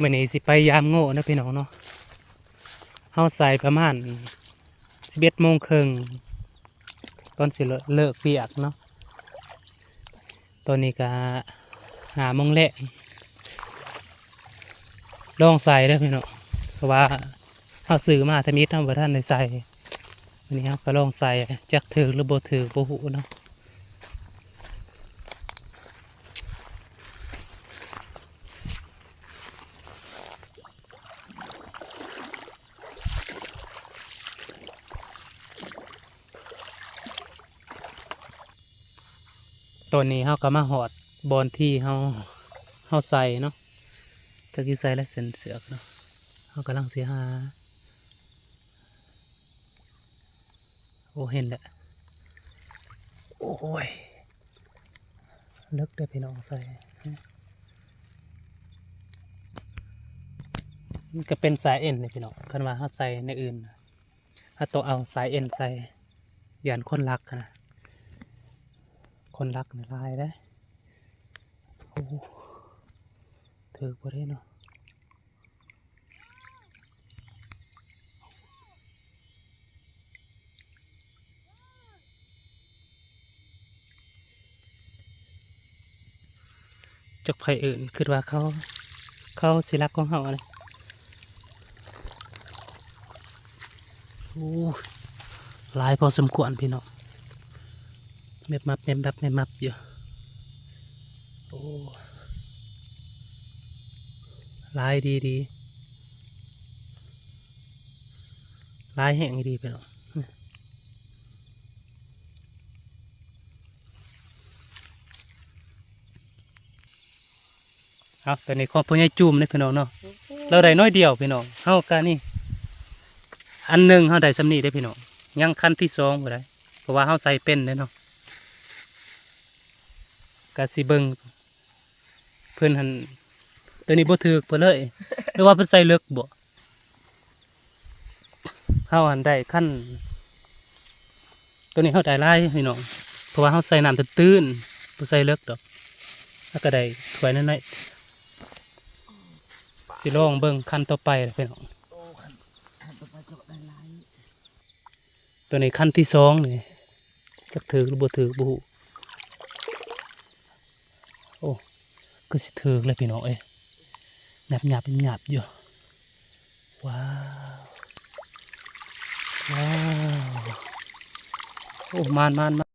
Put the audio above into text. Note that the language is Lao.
ມື້ນີ້ຊິໄປຢາມໂງ່ເນາະພີ່ນ້ອງເນາະ. ເຮົາໃສ່ປະມານສິບເອັດໂມງເຄິ່ງ ຕອນຊິເລີກວຽກເນາະ. ຕອນນີ້ກະຫ້າໂມງແລງ. ລອງໃສ່ເດີພີ່ນ້ອງ ເພາະວ່າເຮົາຊື້ມາທຳອິດ ເຮົາບໍ່ທັນໄດ້ໃສ່. ອັນນີ້ເຮົາກະລອງໃສ່ ຈັກຖືກຫຼືບໍ່ຖືກບໍ່ຮູ້ເນາະ. ຕອນນີ້ເຮົາກະມາຮອດບ່ອນທີ່ເຮົາ ເຮົາໃສ່ເນາະ. ຈັກຢູ່ໃສລະເສັ້ນເຊືອກເນາະ. ເຮົາກຳລັງຊິຫາ ໂອ້ ເຫັນແລ້ວ. ໂອ້ຍ ເລິກເດີພີ່ນ້ອງ ໃສ່ ມັນກະເປັນສາຍເອັນນີ້ພີ່ນ້ອງ. ຄັນວ່າເຮົາໃສ່ແນວອື່ນ ເຮົາຕ້ອງເອົາສາຍເອັນໃສ່ ຢ້ານຄົນລັກຫັ້ນນະ. ຄົນລັກນີ້ຫຼາຍເດ້. ໂອ້ ຖືກບໍ່ເດ້ເນາະ. ຈັກໃຜເອີ້ນ ຄິດວ່າເຂົາ ເຂົາຊິລັກຂອງເຮົາຫັ້ນນະ. ໂອ້ ຫຼາຍພໍສົມຄວນພີ່ນ້ອງ. ແມບມັບ ແມບມັບ ແມບມັບຢູ່. ໂອ້ ຫຼາຍດີໆ ຫຼາຍແຮງດີພີ່ນ້ອງ. ເອົາ ຕອນນີ້ຂອງພໍ່ໃຫຍ່ຈູມເດ້ພີ່ນ້ອງເນາະ. ລາວໄດ້ໜ້ອຍດຽວພີ່ນ້ອງ. ເຮົາກະນີ້ ອັນໜຶ່ງເຮົາໄດ້ຊ່ຳນີ້ເດ້ພີ່ນ້ອງ. ຍັງຄັນທີສອງບໍ່ໄດ້ ເພາະວ່າເຮົາໃສ່ເປັນເດ້ເນາະ. ກະຊິເບິ່ງເພິ່ນຫັ້ນ ໂຕນີ້ບໍ່ຖືກເພິ່ນເລີຍ ຫຼືວ່າເພິ່ນໃສ່ເລິກບໍ? ເຮົາຫັ້ນໄດ້ຄັນ ໂຕນີ້ເຮົາໄດ້ຫຼາຍພີ່ນ້ອງ ເພາະວ່າເຮົາໃສ່ນ້ຳຕື້ນໆ ບໍ່ໃສ່ເລິກດອກ. ເຮົາກະໄດ້ຖ້ວຍນ້ອຍໆ. ຊິລອງເບິ່ງຄັນຕໍ່ໄປລະພີ່ນ້ອງ. ໂຕນີ້ຄັນທີສອງນີ້ ຈັກຖືກຫຼືບໍ່ຖືກບໍ່ຮູ້. ໂອ້ ຄືຊິຖືກເລີຍພີ່ນ້ອງເອີຍ. ຫຍັບໆ ຫຍັບໆຢູ່. ວ້າວ ວ້າວ. ໂອ້ ມານໆ.